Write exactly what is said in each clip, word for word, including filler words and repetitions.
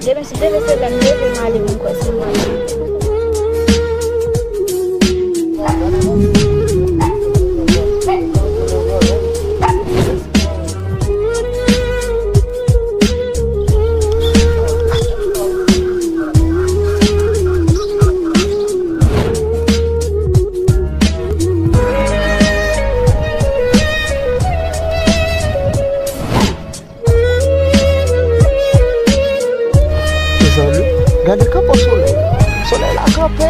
Demen si Dye vle, se lè m leve m ale, m kwè si m pral. Mezanmi, gade kanpe solèy la. Solèy la kanpe.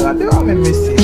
Gade yo menm mesye.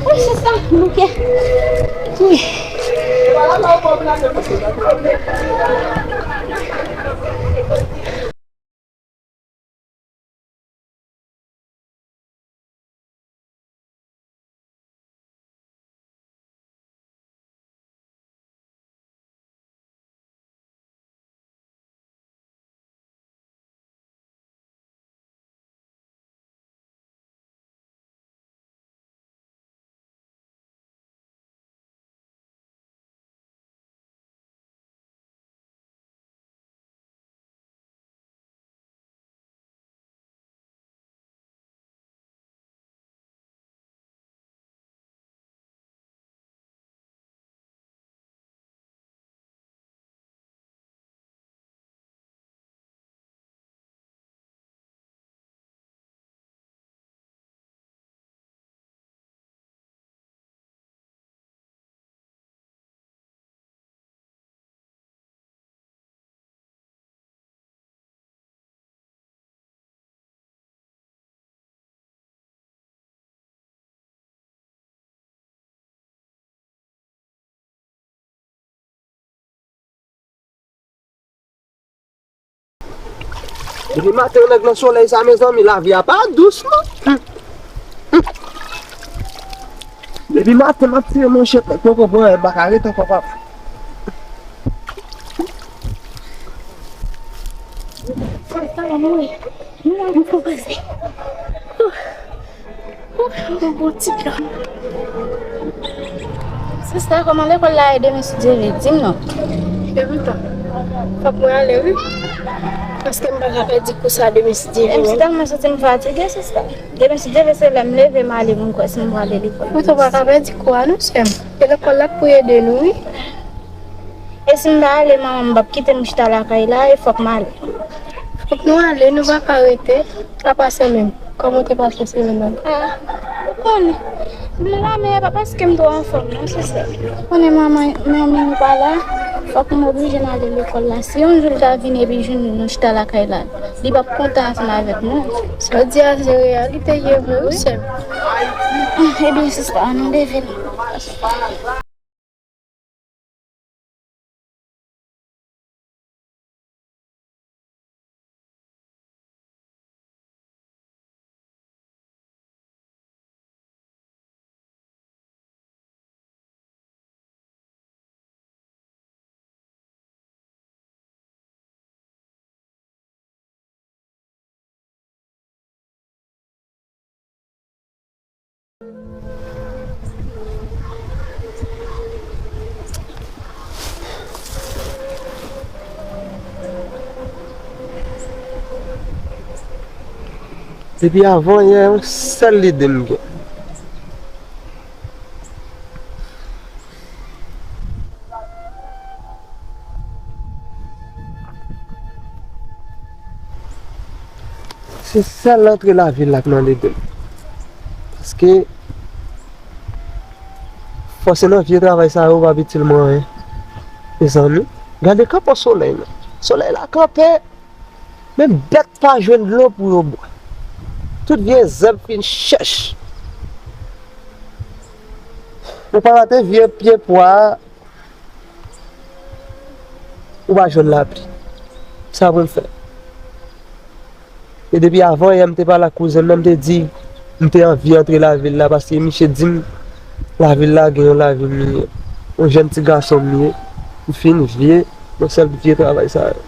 Wi, se sa, bouke. Wi. Depi maten, nèg nan solèy sa, mezanmi, lavi a pa dous, non. Depi maten, m ap tire manchèt, nèg poko pran, m pa ka ret ankò, papa. Sa va mouri. Mwen, mwen fò pase. Yon bon ti dòmi. Sista, kòman lekòl la ye demen si Dye vle? Di m non. Demen tan. Fòk mwen ale, wi. Paske m pa ka pèdi kou sa demen si Dye vle. M si tèlman santi m fatige, sista. Demen si Dye vle, se lè m leve, m ale, m kwè si m prale lekòl. Ou tou pa ka pèdi kou a non, sè m. E lekòl la k pou ede nou, wi. E si m pa ale, manman m p ap kite m chita lakay la, e fòk m ale. Fòk nou ale, nou pa ka rete. Apa sè menm, kòman w te pase semèn nan? Ah, ou konnen. M la, men e pa paske m twò anfòm, non, sista. Ou konnen manman, manmi nou pa la, fòk m oblije m ale lekòl la. Si yon jou l ta vini epi l jwenn nou, nou chita lakay la, li p ap kontan ansanm avèk nou. Sa w di a, se reyalite, ye vre, wi, sè m. Ah, ebyen, sista, ann leve l. Depi avan yè, yon sèl lide m gen. Se sèl antre lavil la k nan lide m. Paske fòse nan vye travay sa yo p ap itil mwen anyen. Mezanmi, gade kanpe solèy la. Solèy la kanpe. Menm bèt pa jwenn dlo pou yo bwè. Tout vye zèb fin chèch. Ou pa rate vye pye pwa a, ou pa jwenn lapli. Sa pou m fè? E depi avan yè, m te pale ak kouzen m nan, m te di, m te anvi antre lavil la, paske misye di m, lavil la gen yon lavi m ye. Yon jèn ti gason m ye. M fin vye, yon sèl vye travay sa yo.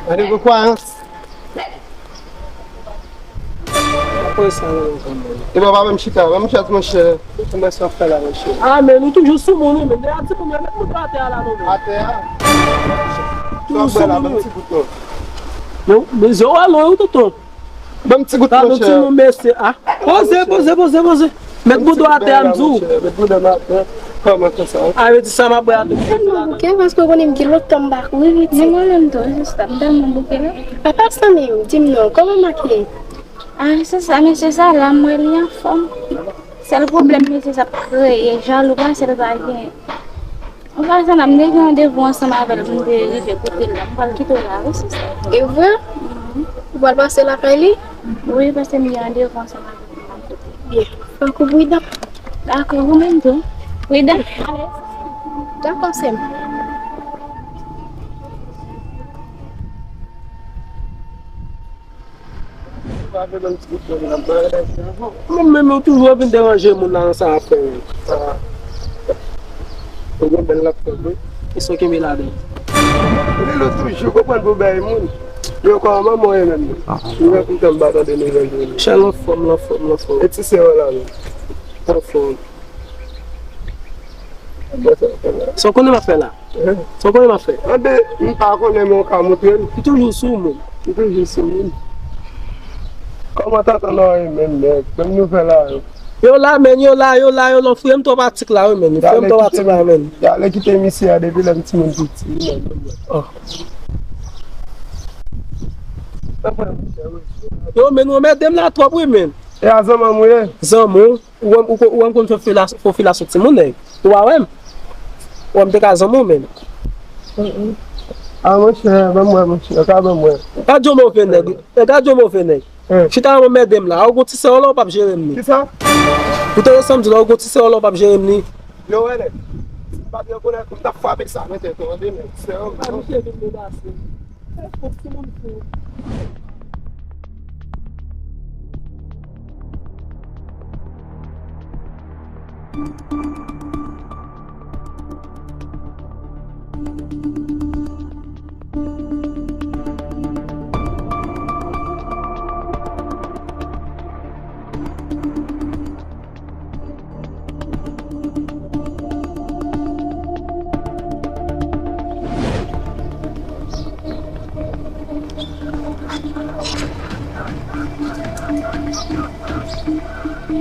Gade pou kwayans. Apre sa, non, kanmenm. E baba, menm chita, menm chèz, monchè. Konbyen sa w ap fè la, monchè? Ah, men nou toujou sou moun, wi, men. Nèg a di pou mwen, met moun atè a la, non, men. Atè a? Toujou sou moun, wi. Ban m ti gout, non. Non, men zye w alon, wi, tonton. Ban m ti gout, monchè. Timoun, mesye, ah. Poze, poze, poze, poze. Met bouda w atè a, m di w. Met bouda m atè. Kòman fè sa? A, yo di sa m ap bwè a tou. Tèlman bouke, paske w konnen m gen lontan m pa kouri piti. Men mwen menm tou, sista, m tèlman bouke la. Papa Samy, di m non, kòman Mak ye? Ah, se sa, mesye sa la, m wè li anfòm. Sèl pwoblèm mesye sa ap kreye, jalou pase l pa gen. Anfen, sa la, m te gen randevou ansanm avè l pou m te rive kote l la. M pral kite w la, wi, sista. E vre? Mhm. Ou pral pase lakay li? Wi, paske m gen randevou ansanm avè l pou m kote l. Byen. Fòk ou pridan. Dakò, ou menm tou. Pridan. Dakò, sè m. Mwen menm, yo toujou ap vin deranje moun nan sa ap fè. Ou gen bèl laptop, wi. Kisa w kenbe ladan l? Relo toujou konprann pou bay moun. Yo kòman manman w ye menm? Mwen kontan m pa tande nouvèl de li. Chèl anfòm, l anfòm, l anfòm. E ti sè w la menm? Anfòm. Sa w konnen m ap fè la? Sa w konnen m ap fè? Anben, m pa konnen, men w ka montre m. M toujou sou moun. M toujou sou moun. Kòman tata nan ye menm, nèg? Ban m nouvèl la, yo. Yo la, men, yo la, yo la, yo la. Frè m twòp atik la, wi, men. Frè m twòp atik la, men. Y ale kite misye a depi lè m timoun piti, wi, men. Oh. Yo, men, ou anmède m la twòp, wi, men. E a zanmanm ou ye? Zanmi w. Ou wè m, ou ko-, ou wè m konn fè fila-, fè fila sou timoun, nèg. Ou pa wè m? Ou wè m te ka zanmi w menm. Mm, mm. A, monchè, ban m wè, monchè, ka ban m wè. Gad yon move nèg, gad yon move nèg. Chita anmède m la, ou gon ti sè w la, ou p ap jere m ni. Kisa? Ou tande sa m di la, ou gon ti sè w la, ou p ap jere m ni. Yo, wè nèg. Si m pa t rekonèt ou, m t ap frape sa nan tèt ou, tande, men. Sè w. Misye vin menase. Fòk timoun fou.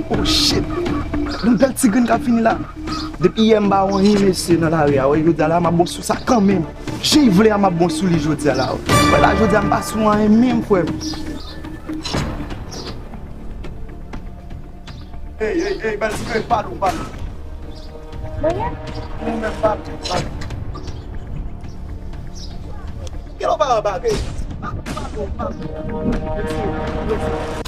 Oh shit! Yon bèl ti grenn k ap vini la. Depi yè m pa wè anyen mesye nan lari a, wè jodi a la m ap bon sou sa kanmenm. Jan l vle a m ap bon sou li jodi a la. Wè la jodi a m pa sou anyen menm frè m. Ey, ey, ey, bèl ti grenn, pale, pale. Mwen menm pale, pale. Kilè w pa anba, ey? Pale, pale, pale.